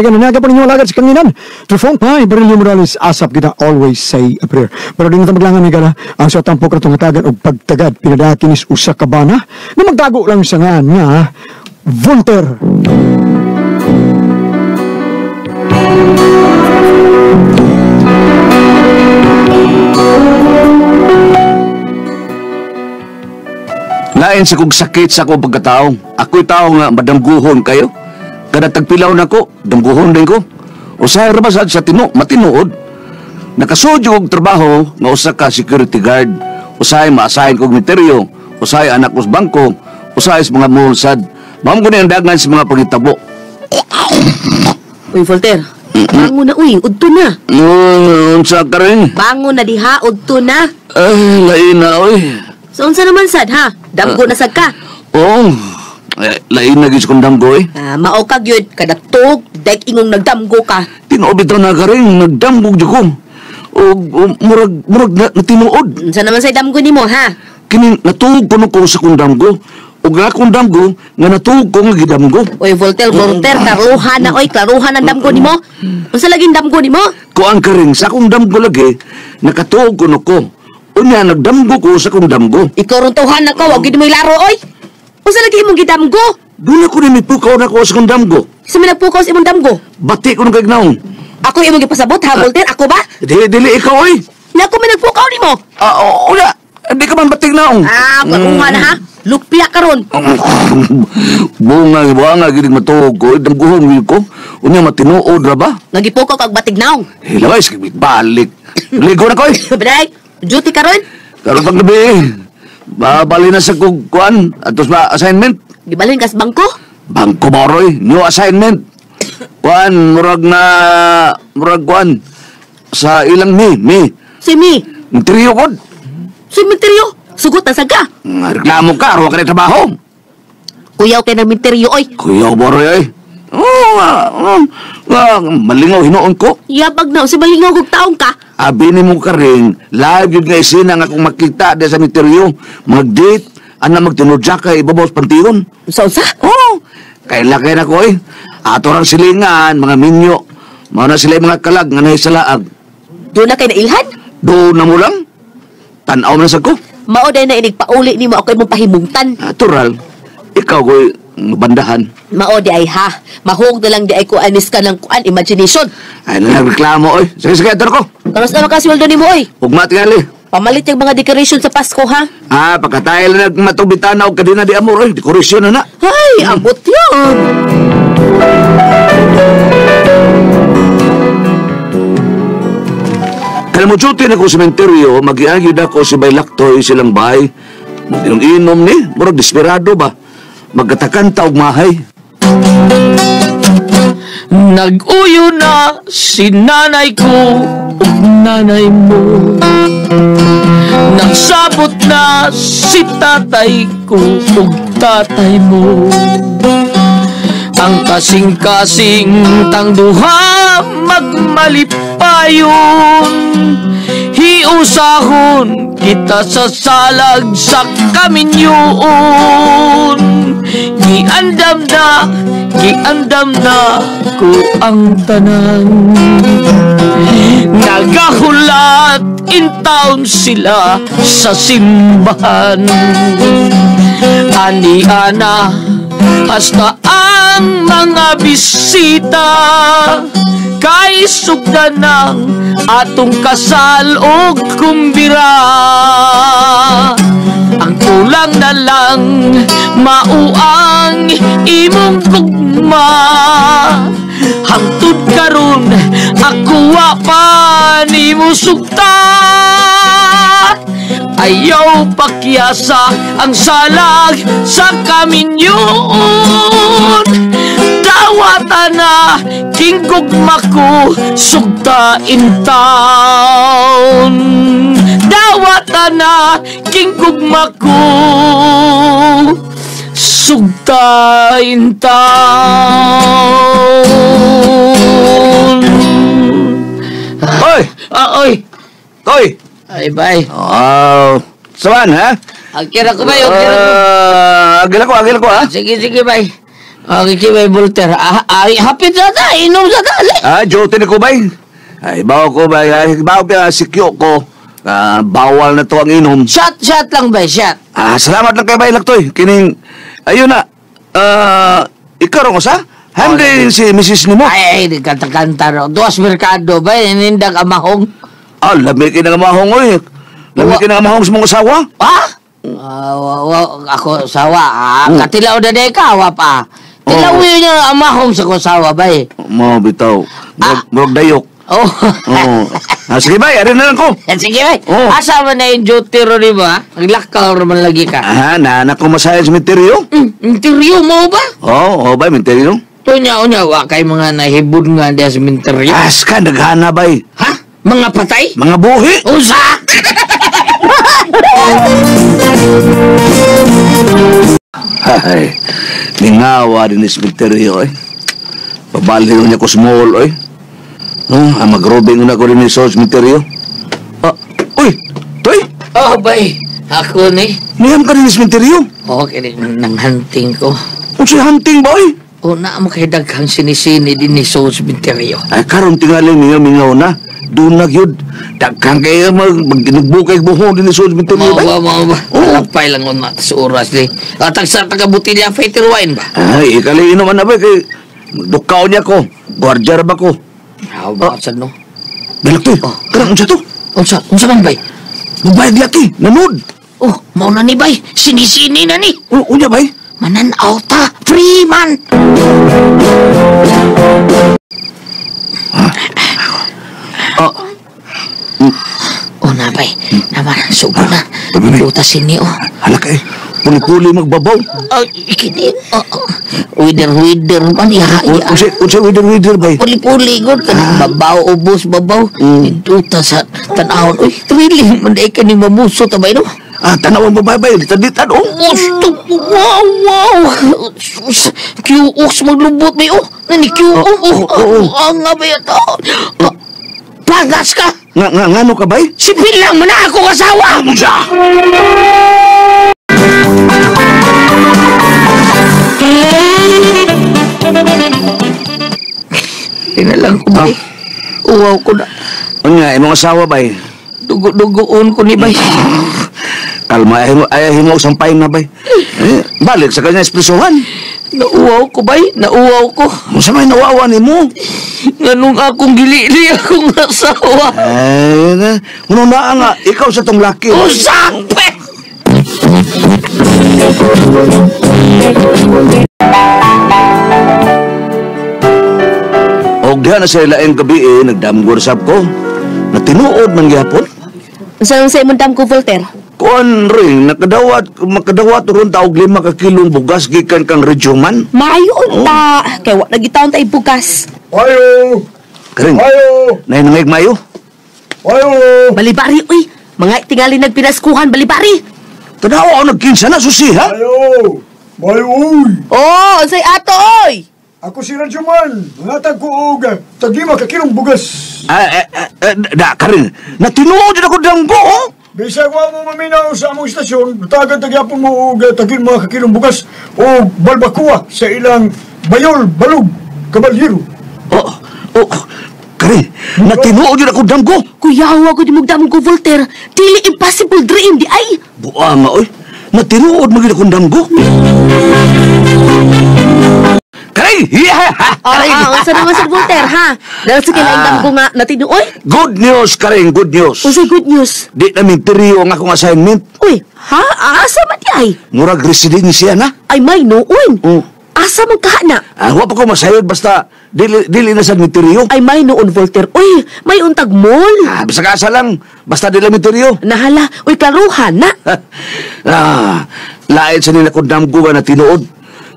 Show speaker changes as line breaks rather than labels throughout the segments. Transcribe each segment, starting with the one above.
Sige, nanaga pa ninyo alagad sa kanginan. Trufong Pai, Barilio Morales, asap kita, always say a prayer. Pero di na maglangan, migala, ang sa tampok na tungatagan og pagtagad, pinadakinis usa ka bana, na magtago lang sa nga nga, Volter.
Lain sa kong sakit sa akong pagkatao. Ako'y tao nga madamguhon kayo. Kada tagpilaw na ko, damguhon din ko. Usahay ra ba sa tino, matinuod. Nakasudyo og trabaho nga usa ka security guard. Usahay maasahin kog misteryo. Usahay anak ko sa bangko. Usahay sa mga mulsad. Mao ko ni ang dagan sa mga pangitabo.
Uy, Volter. Bangon na, uy. Udto na.
Unsa ka rin?
Bangon na diha, udto na.
Ay, lain na, uy.
So, unsa naman sad, ha? Damgo na sad ka.
Oo. Lain na gyud kong damgo, eh.
Ah, mao ka gyud kada tug dek ingong nagdamgo ka.
Tinuod bitaw na ka rin, nagdamgo gyud ko. O murag na, tinuod.
Unsa naman say damgo nimo, ha?
Kini natuog kuno ko sa kong damgo. Ug akong damgo nga natuog ko nga gidamgo.
Oy, Volter, klaruhan na oy, klaruhan ang damgo nimo. Unsa laging damgo nimo?
Kuan ka rin sa akong damgo lagi, nakatuog kuno ko. Unya nagdamgo ko sa akong damgo.
Ikaw ron tawhan na ko, wag gid mo ilaro oy. Unsa lagi imong gidamgo?
Doon ako ni mipukaw na ko sa akong damgo.
Sa may nagpukaw sa imong damgo?
Bati ko nung kagnaong.
Ako imong gipasabot ha, Volter? Ako ba?
Dili ikaw oy.
Nya ako may nagpukaw nimo.
Unya, hindi ka man batig naong.
Ah, karuha na ha. Lupya karon.
Bunga gid matuog ko, damguhon gyud ko. Unya matinuod ra ba?
Nagipukaw kag batig naong.
Hilaway sige balik. Ligo na ko oy.
Biday, duty karon?
Karon pag gabi. Babali na sa kuan atos ba assignment?
Gibalhin kas bangko?
Bangko ba roy? New assignment. Kuan murag kuan sa ilang mi.
Si mi.
Interior kod.
Si minteryo. Sugot na sad ka.
Reklamo ka, arwa ka na trabaho.
Kuyaw kay nagminteryo oy.
Kuyaw ba roy oy? Malingaw hinuon ko.
Yabag na si malingaw kog taong ka.
Abi nimo ka rin, live yun nga isina nga akong makita di sa misteryo. Mag-date, ana magtinudya ka ibabaw sa pantiyon.
Unsa?
Oo. Kaila kay na ko eh. Ato rang silingan, mga minyo. Mao na sila mga kalag nga nahisalaag.
Doon na kay nailhan?
Doon na mo lang. Tanaw na sa ko.
Mao day na inig pauli nimo ako imong pahimungtan.
Natural. Ikaw ko'y bandahan.
Mao di ay ha. Mahog na lang di ay ko anis ka ng kuan imagination.
Ay na nagreklamo oy. Sige, ato ko.
Karos na makasweldo nimo oy.
Ugma tingali.
Pamalit yung mga decoration sa Pasko ha.
Ah, pagkatayal na nagmatubitana og kadina di amor oy, dekorasyon na na.
Ay, abot yun.
Kaya mo duty na ko sa sementeryo, magiagyod ako si Baylaktoy silang bahay. Mag-inom ni, murag desperado ba? Magkatakanta og mahay.
Nag-uyo na si nanay ko ug nanay mo. Nagsabot na si tatay ko ug tatay mo. Ang kasing-kasing tang duha magmalipayon. Hiusahon kita sa salag sa kaminyoon. Giandam na ko ang tanan. Nagahulat in town sila sa simbahan. Ani-ana hasta ang mga bisita kay sugdan ng atong kasal og kumbira. Ang kulang na lang mauang imong gugma. Hangtod karon ako wa pa nimo sugta. Ayaw pakyasa ang salag sa kaminyoon. Dawata na king gugma ko sugta in town. Dawata na king gugma ko sugta in town.
Oy!
Oy!
Toy!
Ay, bye.
Oh, sawan, ha?
Agkira ko, bay. Agkira ko.
Agil ako, ha?
Sige, bay. Okay, kay Voltaire. Ah, ay, hapit sa ta, inom sa ta.
Ah, duty ni ko bay. Ay, bawo ko bay. Ay, bawo ka sikyo ko. Ah, bawal na to ang inom.
Shot, shot lang bay, shot.
Ah, salamat lang kay bay Laktoy. Kining ayun na. Ah, ikaw ron sa? Hindi si Mrs. nimo.
Ay, ay, di kanta-kanta ro. Duas merkado bay, inindag amahong.
Ah, lami kay nga mahong oy. Lami kay nga mahong sa mong asawa.
Ah? Ah, ako sawa. Ah, katilaw na day ka, wa pa. Tilaw
Oh.
yun yung amahong sa kusawa bay.
Mo bitaw.
Ah.
Murag dayok.
Oh.
Oo. Ah, sige bay, ari na lang ko.
Sige bay.
Oh.
Asa man na yung duty ro di ba? Naglakaw ro man lagi ka.
Ah, na ko masahe sa misteryo.
Interview mo ba?
Oo, oh, bay, misteryo.
Tunya unya wa kay mga nahibod nga diya sa minteryo.
As ka, naghana bay.
Ha? Mga patay?
Mga buhi.
Unsa?
Ay, lingawa din is misteryo eh. Pabalhin niya ko small eh. No, ang magrobing una ko rin ni sa misteryo. Ah, uy, Toy,
Oh, bay. Ako ni.
niham ka rin sa misteryo.
Okay, nang hunting ko.
Unsay hunting ba oy?
Una mo kay daghang sinisini din ni sa minteryo.
Ay, karon tingali mingaw mingaw na. Dunag yun. Daghang kayo magginugbo kay buho din sa misteryo ba?
Mao ba, mao ba?
Oo.
Alapay lang una sa oras ni. At sa taga-butilya fighter wine ba?
Ay, ikali inuman na ba kay dukaw niya ko. Guardia ra ba ko?
How ba sa no?
Balak to.
Oh.
Karang unsa to?
Unsa, unsa man bay?
Magbayad laki, nanud.
Oh, mao na ni bay. Sinisini na ni.
Unya bay?
Mananaw ta, free man.
Ah,
Oh na bay, naman sugo na.
Pagmamay.
Duta sini oh.
Hala kay. Puli-puli magbabaw.
Ay, kini. Oh, oh. Wider wider man iha iha.
Unsa wider-wider bay?
Puli-puli gud kanang babaw ubos babaw. Duta sa tan-awon. Uy, thrilling man day kani mamuso ta bay no.
Ah, tanawan babae bay, ditan-ditan oh.
Gusto wow wow. Sus, QOX maglubot bay oh. Nani QO oh.
Oh, oh.
Ang nga bay ato. Pagas ka.
Nga nga ngano ka bay?
Si Pilang man na ako kasawa.
Unsa?
Tinalang ko bay. Uwaw ko na.
Unya imong asawa bay.
Dugo-dugoon ko ni bay.
Kalma ay himo sampay na bay. Eh, balik sa kanya espresohan.
Nauwaw ko bay, nauwaw ko.
Unsa may nawawa nimo?
Nganong akong gilili akong asawa.
Ay, na, kuno na nga ikaw sa tong laki.
Usape!
Og diha na sa ilaing gabi eh, nagdamgor sab ko. Natinuod man gihapon.
Unsa sa imong damgo, Voltaire?
Kuan rin, nakadawat, makadawat ron taog 5 ka kilong bugas gikan kang Regioman.
Maayo unta. Kay wa nagitaon ta bugas.
Ayo!
Karing,
Ayo!
nay nangig mayo.
Ayo!
Balibari uy. Mga tingali nagpinaskuhan balibari.
Tanawa ako nagkinsa na, susi ha?
Ayo! Mayo uy!
Oh, unsay ato oy?
Ako si Radyoman! Nangatag ko og taglima ka kilong bugas.
Ah, eh, eh, da, karing, natinuod din ako damgo, oh.
Bisag wa mo maminaw sa among istasyon, natagan tagyapon mo og tagilma ka kilong bugas o balbakuwa sa ilang bayol, balug, kabalyero.
Oh, oh, karing, natinuod din ako damgo.
Kuyawa ko di mo damgo, Voltaire. Dili impossible dream di ay.
Buha nga, oy. Natinuod magid akong damgo. Karing, yeah,
Ah,
karing.
ah, unsa naman sa Voltaire ha? Dahil sa kinaing damgo nga natinuoy.
Good news, karing, good news.
Unsay good news?
Di na minteryo ang akong assignment.
Uy, ha? Asa man di ay?
Murag residensya na.
Ay may noon.
Oh.
Asa man kaha na?
Ah, wa pa ko masayod basta dili dili na sa minteryo.
Ay may noon, Voltaire. Uy, may untag mall.
Ah, basta ka asa lang, basta dili minteryo.
Nahala, uy, klaruhan na.
Ah, lain sa nila ko damgo nga na tinuod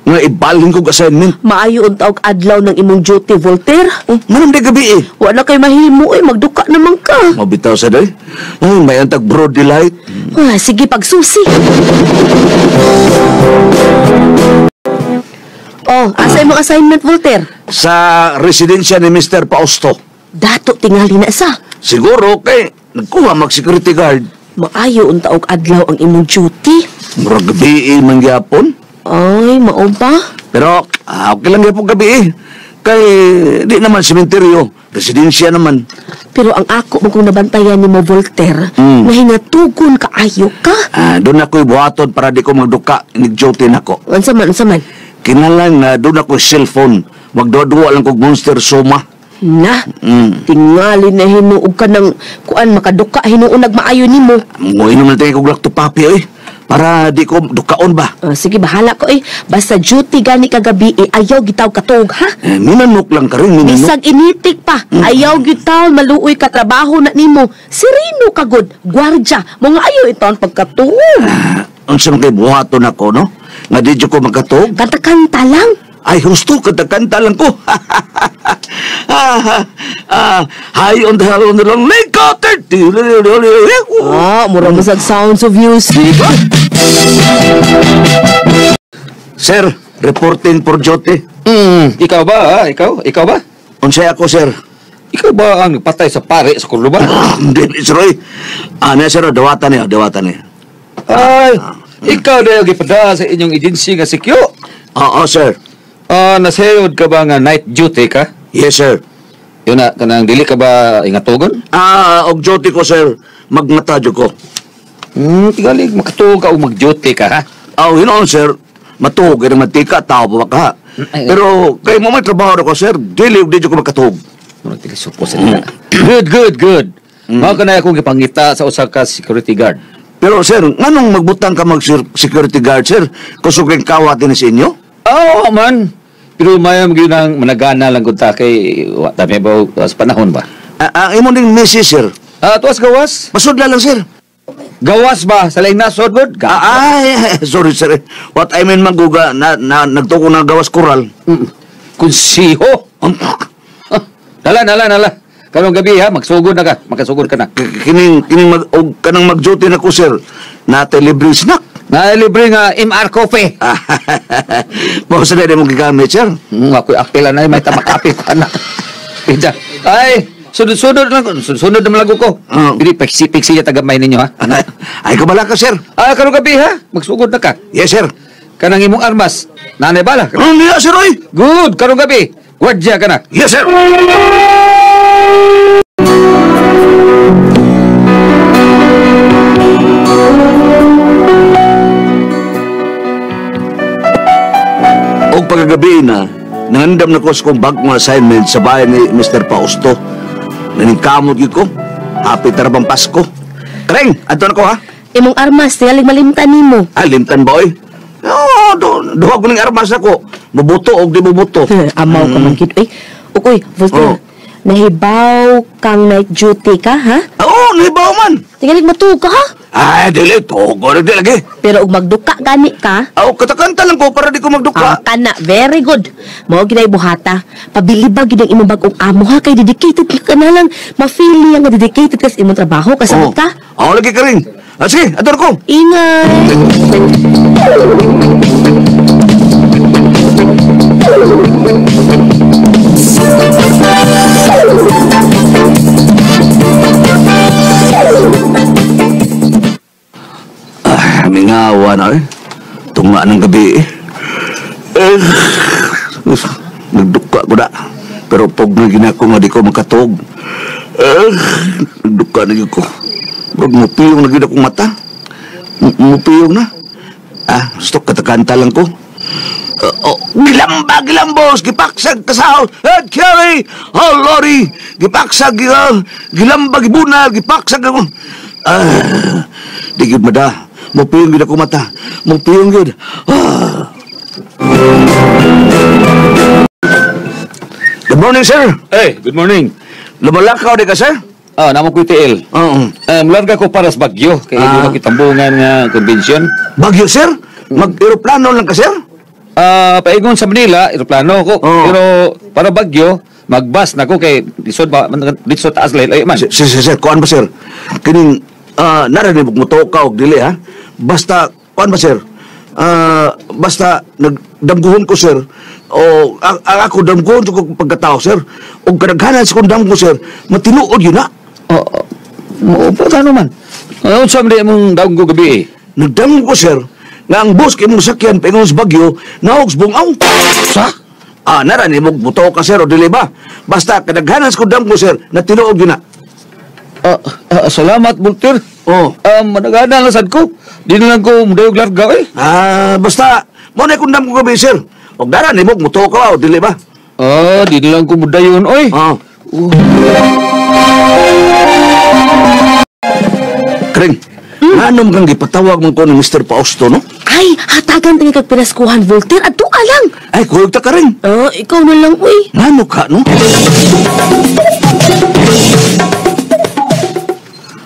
nga ibalhin kog assignment.
Maayo unta og adlaw ng imong duty, Voltaire.
Oh, manam di gabi eh.
Wala kay mahimo eh, magduka naman ka.
Mabitaw sa day. Ay, may antag broad delight.
Ah, sige, pagsusi. Oh, asa imong assignment, Voltaire?
Sa residensya ni Mr. Pausto.
Dato tingali na sa.
Siguro kay nagkuha mag security guard.
Maayo unta og adlaw ang imong duty.
Murag gabi eh, man gyapon.
Ay, mao ba?
Pero okay lang gyud gabi eh. Kay di naman sementeryo, residensya naman.
Pero ang ako mo kung nabantayan ni mo, Voltaire, nahinatugon kaayo ka.
Doon ako'y buhaton para di ko magduka, nag-duty na ko.
Unsa man, unsa man?
Kinalang na doon ako cellphone, magduwa-duwa lang kog Monster Soma.
Na, tingali na hinuog ka ng kuan, makaduka hinuon nagmaayo nimo.
Nguinom na tayo kog lakto papi eh, para di ko dukaon ba.
Sige, bahala ko eh. Basta duty gani kagabi eh, ayaw gitaw katog, ha?
Eh, minanok lang ka rin, minanok.
Bisag initik pa, ayaw gitaw, maluoy ka trabaho na nimo. Sirino ka god, gwardya, mga ayaw itaon pagkatuog.
Unsa man kay buhaton ako, no? Nga di ko magkatuog?
Kanta-kanta lang.
Ay, husto, kanta-kanta lang ko. High on the hill on the long lake.
Ah, mura mo sa sounds of music.
Sir, reporting for duty.
Ikaw ba? Ha? Ikaw? Ikaw ba?
Unsay ako, sir?
Ikaw ba ang patay sa pare sa Cordoba?
Hindi, sir, oy. Ano, sir, dawatan niya, dawatan niya.
Ay, ikaw na yung gipada sa inyong agency nga sikyo.
Oo, sir.
Nasayod ka ba nga night duty ka?
Yes, sir.
Yun na, kanang dili ka ba ingatugon?
Og duty ko, sir. Magmata ko.
Tigalig, makatuog ka o mag-duty ka, ha?
Oh, yun on, sir. Matuog, kaya matika, tao pa ba ka? Pero, kay mo may trabaho ko, sir. Dili, di ko makatuog.
Murag tiga suko sa nila. Good, good, good. Mao ka na akong gipangita sa usa ka security guard.
Pero, sir, nganong magbutang ka mag-security guard, sir? Kusog kang kawat din sa inyo?
Oo, man. Pero mayam gyud ang managana lang gud ta kay wa ta may baw sa panahon ba.
Ang imo ning misis, sir.
Tuwas gawas.
Masudla lang, sir.
Gawas ba sa laing nasod gud?
Ay, sorry, sir. What I mean maguga na nagtuko na gawas koral.
Konsiho. Nala, nala, nala. Karong gabi ha, magsugod na ka. Makasugod ka na.
Kining mag og kanang mag-duty na ko, sir. Nate libre snack.
Na libre nga MR coffee.
Mao sa dili mo gigamit, sir.
Ako'y akpila na may tamakapi ko anak. Pida. Ay, sunod-sunod lang. Sunod naman lang ko. Dili piksi-piksi ya tagamay ninyo ha.
Ay kabala ka, sir.
Karong gabi ha, magsugod na ka.
Yes, sir.
Kanang imong armas, nanay bala.
Ano niya, sir, oy?
Good, karong gabi. Gwardya ka na.
Yes, sir. Og pagkagabi na, nangandam na ko sa kong bagong assignment sa bahay ni Mr. Fausto. Naningkamot yun ko. Happy tarabang Pasko. Kareng, ato na ko ha.
Imong armas, tingalig malimtan nimo.
Ah, limtan ba oy? Oo, duha ko ng armas ako. Mabuto og di mabuto.
Amaw ka man gid. Uy, ukoy, Voltaire.
Oh.
Nahibaw kang night duty ka, ha?
Oo, nahibaw man.
Tingalig matuog ka, ha?
Ay, dili, tugo na di lagi.
Pero og magduka gani ka?
Aw, katakanta lang ko para di ko magduka.
Kana, very good. Mao ginay buhata. Pabili ba gid ang imong bag-ong amo ha kay dedicated ka na lang. Ma-feel nga dedicated ka sa imong trabaho, kasabot ka?
Oo, lagi ka rin. Sige, ador ko.
Ingat.
Mingawa na eh. Tunga ng gabi eh. Nagduka ko na. Pero pag nagina ko nga di ko makatog. Nagduka na ko. Pag mupiyong na gina kong mata. Mupiyong na. Gusto katakanta lang ko. Gilamba, gilambos, gipaksag kasaw, head carry, oh lorry, gipaksag, gilamba, gibunal, gipaksag. Di gid mada. Mupiyong gid ako mata. Mupiyong gid. Good morning, sir.
Hey, good morning.
Lumalakaw di ka, sir?
Namo ko TL.
Oo.
Mularga ko para sa Bagyo. Kaya hindi makitambungan nga convention.
Bagyo, sir? Mag-aeroplano lang ka, sir?
Paingon sa Manila, aeroplano ko. Pero para Bagyo, mag-bus na ko kay lisod ba, lisod taas lahi man.
Sir, sir, sir, kuan ba, sir? Kining narinig mo to ka og dili ha. Basta kuan ba, sir? Basta nagdamguhon ko, sir. O ako damguhon ko pagkatao, sir. Og kadaghanan sa kong damgo, sir, matinuod yun na.
Oo, po ano man. Unsa man di imong damgo gabi eh?
Nagdamgo ko, sir, Nga ang bus kay imong sakyan paingon sa Bagyo, nahog sa bungaw. Sa? Ah, nara ni mo buto ka sir o dili ba? Basta kadaghanan sa kudam ko sir, na tinuod yun na.
Salamat, Voltaire.
Oh.
Managana lang sad ko. Di na lang ko mudayog larga eh.
Ah, basta mo na kundam ko gabi sir. Og dara ni mo mutuo ka o dili ba?
Ah, di na lang ko mudayon oy.
Oh. Kring, anong kang gipatawag man ko ni Mr. Fausto, no?
Ay, hatagan tingin kag pinaskuhan, Voltaire. Adto ka lang.
Ay, kuyog ta ka rin.
Oh, ikaw na lang, uy.
Ngano ka, no?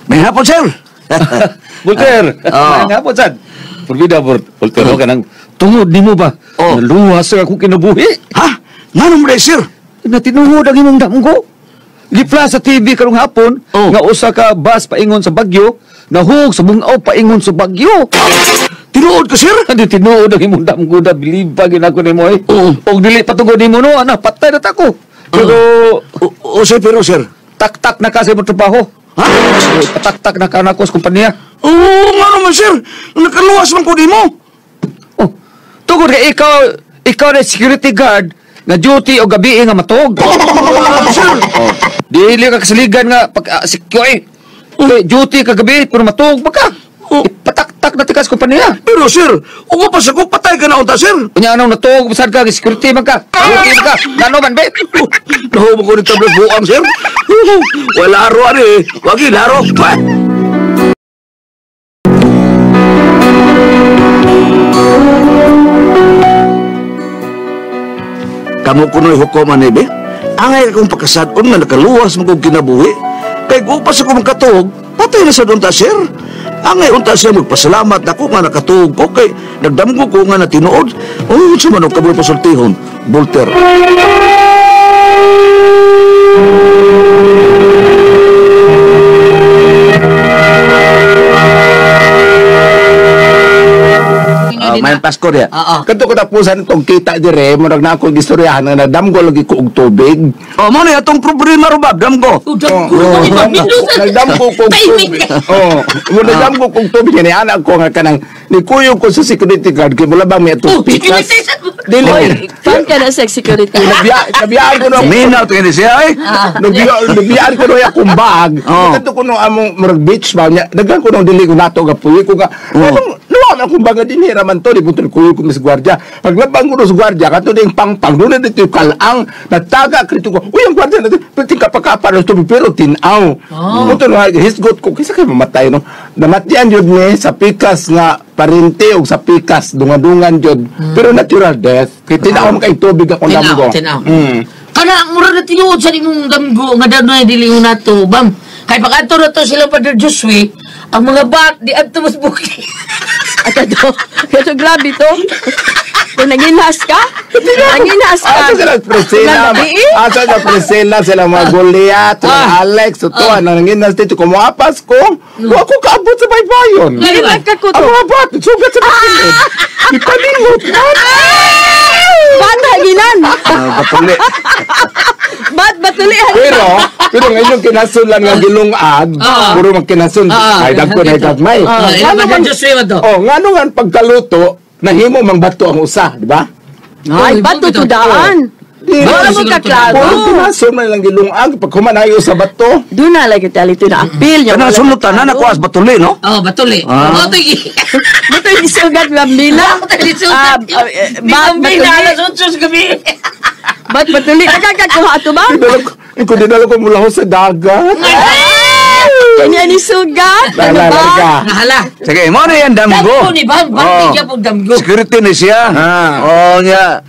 May hapon, sir.
Voltaire.
Ah.
Nga po sad. Purbida, Voltaire, oh, kanang tungod nimo ba?
Oh.
Naluwas sa akong kinabuhi.
Ha? Ngano mo sir?
Natinuod ang imong damgo. Gipla sa TV karong hapon,
Oh.
nga usa ka bus paingon sa Bagyo, nahug sa bungaw paingon sa Bagyo.
Tinuod ka, sir?
Hindi tinuod ang imong damgo na believe pa gid ako nimo eh.
Oo.
Og dili patugod nimo no, ana patay na ta ko. Pero
O, sir, pero, sir.
tak-tak na ka sa imong trabaho.
Ha?
Patak-tak na ka na ko sa kumpanya.
Oo, ngano man, sir? Nakaluwas man ko nimo.
Oh, tungod kay ikaw na security guard nga duty o gabi nga matog.
Sir.
Oh, dili ka kasaligan nga pag secure eh. Kay duty ka gabi pero matog pa ka.
Oh.
Ipatak-tak na tikas kumpanya.
Pero, sir, ugo pa sa ko, patay ka na unta, sir.
Unya anong natog sad ka security man ka. Duty man ka. Ngano man be?
Nahubo ko ni tablas buang, sir. Wala laro, ano eh. Wagi, laro. Wah! Kamu kuno'y hukuman eh, be. Angay akong pagkasadon nga nakaluwas mo kong kinabuhi. Kay gupas ako magkatuog, patay na sa unta, sir. Angay unta siya magpasalamat ako nga nakatuog ko kay nagdamgo ko nga natinuod. Oh, sa manong kabul pasultihon, Voltaire. May Pasko diya.
Oo.
Kadto katapusan itong kita dire, murag na akong gistoryahan nga nadamgo lagi ko og tubig.
Oh, mo na atong problema ro ba, damgo.
Oh, damgo.
Nagdamgo ko og tubig. Oh, mo nagdamgo ko og tubig ni anak ko nga kanang nikuyog ko sa security guard kay mula bang may
Oh,
atong pikas.
security.
Dili.
Fan ka na sa security.
Nabiyaan ko no.
Minaw to ini siya eh.
Nabiyaan ko no akong bag.
Oh.
Kadto ko no among murag beach ba nya. Daghan ko no dili ko nato gapuyo ko nga. Anong nuwa akong bag dinhi ra man to di butol kuyog ko sa gwardiya. Paglabang ko no sa gwardiya kato ding pangpang doon na dito yung kalang nataga krito ko. Uy ang gwardiya natin pwede kapakapa ng tubig pero tinaw. Oh. Buto no hisgot ko kaysa kay mamatay no. Namatyan jud ni sa pikas nga parente og sa pikas dungadungan jud. Pero natural death kay tinaw man kay tubig akong damgo.
Tinaw, tinaw. Kana mura na tinuod sa imong damgo nga danoy dili mo nato bam. Kay pag adto na to sila Father Josue, ang mga bat di adto mas buki.
At ito, ito grabe to. Kung nanginhas ka, nanginhas ka.
Asa sila Priscilla, asa sila Priscilla, sila mga Goliath, sila Alex, ito, ang nanginas dito, kumuapas ko, wa ko kaabot sa baybayon.
Dili man ka kuto.
Ang mga bat, sugat sa bakilid. Ipalingot man.
Bat haginan.
Batuli.
Bat batuli.
Pero ngayon kinasulan nga gilungag, puro magkinasun, ay dagko na gagmay.
Ila Father Josue man to.
Oh, ngano nga pagkaluto, nahimo mang bato ang usa, di ba?
Ay, bato to daan. Wala mo ka klaro.
Puro kinasun man lang gilungag, pag humanayo sa bato.
Doon na like ito na appeal niya.
Kanang sulutan na nakuha sa batuli, no?
Oh, batuli. Mo to gi.
Buto yung sugat bambina.
Bat
Bat
batuli.
batuli.
Alas 8 sa gabi.
Bat batuli. Nakakakuha ato ba?
Dinalo ko mula ko sa dagat.
Kanya ni sugat. Ano
Lala,
ba?
larga.
Nahala.
Sige, mo na yan damgo.
Damgo ni bam, bam oh. Pog damgo.
Security ni siya. Oh, niya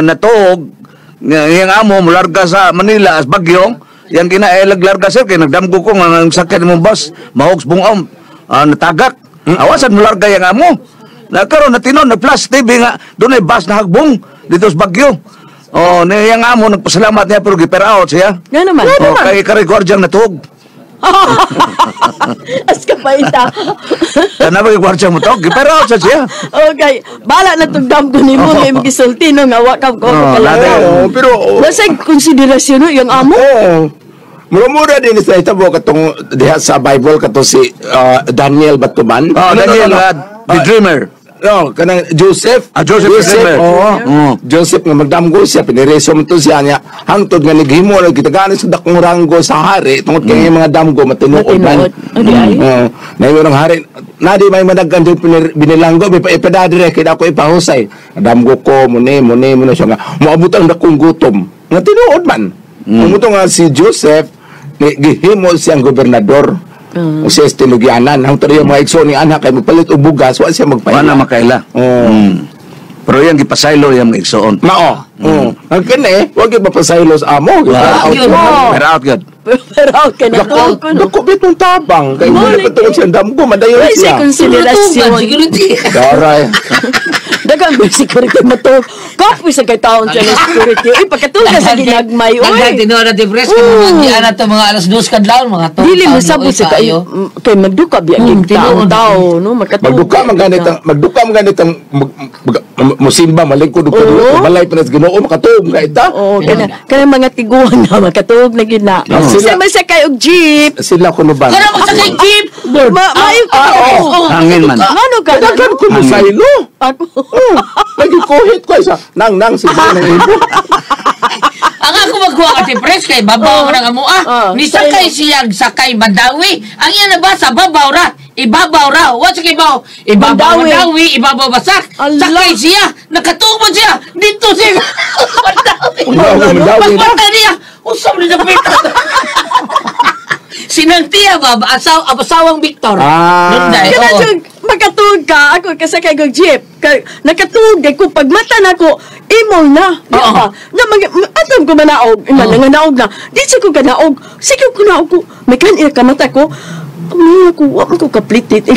natuog yang amo mularga sa Manila as Bagyong. Yang kinaelag larga sir kay nagdamgo ko nga ang sakyan mong bus mahogs bungom natagak. Awasan mularga yang amo. Nagkaroon na tinon na plus TV nga dunay bus na hagbong dito sa Bagyo. Oh, ni yang amo nagpasalamat niya pero giper out siya.
Nga naman.
Oh, kay kare gwardyang natuog.
As ka pa ita.
Kana ba gwardyang mo to? Giper out sa siya.
Okay. Bala na tong damgo ni mo may gisulti no nga wa ka ko
Oh,
kalaro.
Oo, pero
Nasa konsiderasyon no yung amo.
Oo. Mura-mura din sa itabo katong diha sa Bible katong si Daniel Batuman.
Oh,
No, no,
Daniel,
no, no.
the dreamer.
No, kanang Joseph.
Ah, Joseph December.
Oo.
Oo.
Joseph nga magdamgo siya, pinireso mo to siya niya. Hangtod nga naghimo na gitagaan sa dakong ranggo sa hari tungod kay yung mga damgo matinuod man.
Matinuod. Oh, di ay.
Oo. Naingon ang hari, nadi may madaggan din binilanggo, may ipadadire kay ako ipahusay. Damgo ko muni muni muna siya nga moabot ang dakong gutom. Nga tinuod man. Mm. nga si Joseph ni gihimo siyang gobernador. O siya tinugyanan. Hangtod yung mga igsoon ni anak kay magpalit og bugas, wa siya magpaila.
Wala makaila.
Oo.
Pero yan gipasaylo yang mga igsoon.
Mao. Oo. Ang kini, wag gyud mapasaylo sa amo.
Wa.
Out
Yun.
mo.
Pero out gyud.
Pero okay na
Dako,
ko no.
dako bitong tabang. Kay
Mo,
mo pa tungod siyang damgo, madayon
Ay, sa
siya.
konsiderasyon.
Security.
Daray.
Daghang may security matog. Kapoy sa kay taon siya ng security. Uy, pagkatulog sa ginagmay.
Daghan
Uy,
tinuod na tipres kay mga di ana to mga alas 2 kadlawon mga to.
dili mo sabot sa kayo. Kay magduka biya gid tao
Tinuod.
tao no makatulog.
Magduka man ganit ang magduka man ganit ang musimba malingkod og
Oo.
kadulot balay pa nas Ginoo makatuog ka ita.
Oo, kana kana mga tiguan na makatuog na gid na.
Oo.
Sa may sakay og jeep.
Sila kuno ba?
Kana magsakay jeep.
Ma maayo ka.
oo.
Hangin man.
Ngano ka?
Daghan ko mo saylo.
Ako.
Oh, lagi kuhit ko isa. Nang nang sige nang ibo.
Ang ako magkuha ka tipres kay babaw man ang amo ah.
Oo.
Ni sakay siyang sakay Mandawi. Ang iya nabasa babaw ra. Ibabaw ra. Wa sa kibaw. Ibabaw
Mandawi.
Mandawi, ibabaw basak.
Ala.
Sakay siya. Nakatuog man siya. Dito siya. Mandawi.
Mandawi, Mandawi na.
Pagmata niya. Usap ni dapit. Sinangtiya ba? Asawang Victor.
Ah.
Lunday,
Kana
oo.
jud makatuog ka ako kasakay og jeep. Nakatuog kay ko pagmata nako imol na. Di
Oo.
ba? Na mag atom ko manaog, ima nanganaog na. Di sa ko kanaog. Sige ko naog ko. May kan iya kamata ko. Ano ako, wa man ko kaplitit.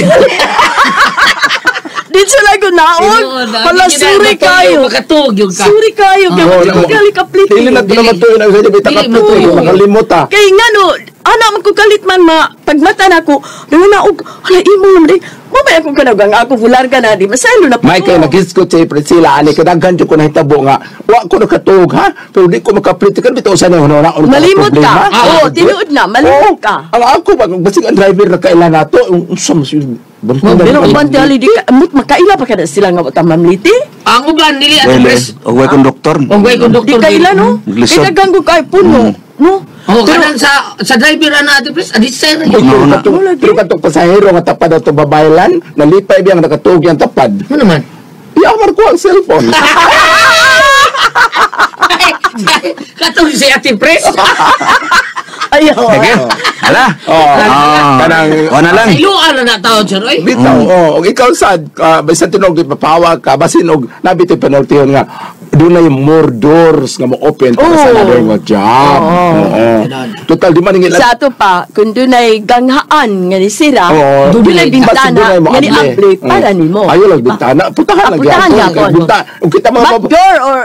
Di sila ko naog.
Tinuod, ah.
Hala,
Hindi na
suri
matuyo,
kayo.
Makatuog yun ka.
Suri kayo. Kaya
Oo,
di ko gali kaplitit.
Dili na to naman tuyo na sa bita
Dili
ka
matuyo.
makalimot ah.
Kay ngano, ana man ko kalit man ma pagmata nako, nanganaog, hala imo naman di. Mamaya ko kanaog ang ako bular ka na di masaylo na po.
Michael, naghiskot si Priscilla, ani kadaghan jud ko nahitabo nga wa ko nakatuog ha, pero di ko makapractical bitaw sa na na
Malimot ka. Oo, tinuod na, malimot ka.
Ang ako ba basig ang driver na kailan nato, unsa man siya.
Pero uban ti di ka mut makaila pa kada sila nga wa mamliti.
Ang uban nili at
Well,
pres.
og way konduktor.
Og way
Di
konduktor.
kaila no.
Glisod.
Kay daghan ko kay puno, no.
Oh, kanang sa driver ana ate pres, adi sir.
Oo na.
Pero katong pasahero nga tapad ato babaylan, nalipay biyang nakatuog yang tapad.
Ano naman?
Iamar ko ang cellphone.
Katong si Ate Pres.
Ayaw.
Sige. Hala.
Oh,
Ah.
kanang
Wala lang.
Iluan na na tao sir oy.
Bitaw, oh, og ikaw sad, basta tinog ipapawa ka, basin og nabito'y penalty yun nga, doon na yung more doors nga mo-open para sa
Oo.
another nga job. Oo. Total, di man nga
Sa ato pa, kung dunay ganghaan nga ni sira,
Oo.
dunay
Basta
bintana
dunay mo
nga ni
able.
able para nimo.
Ayaw lang bintana. Putahan
Ah,
lang
putahan
gyapon.
gyapon.
Kay Binta, ug kita mga
Back door or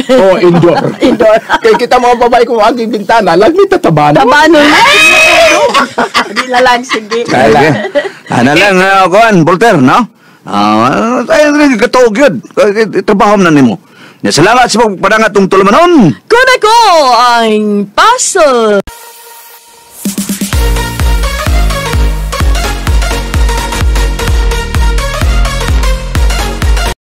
Oh, indoor.
Indoor.
Kay kita mga babae kung aging bintana, lagi tatabano.
Tabanon. Di na lang, sige.
Sige. Ana lang kuan, Volter, no? Ah, ay katuog yun. Trabaho na nimo. Ya, salamat sa pagpadangat tong tulumanon.
Kuna ko ang puzzle.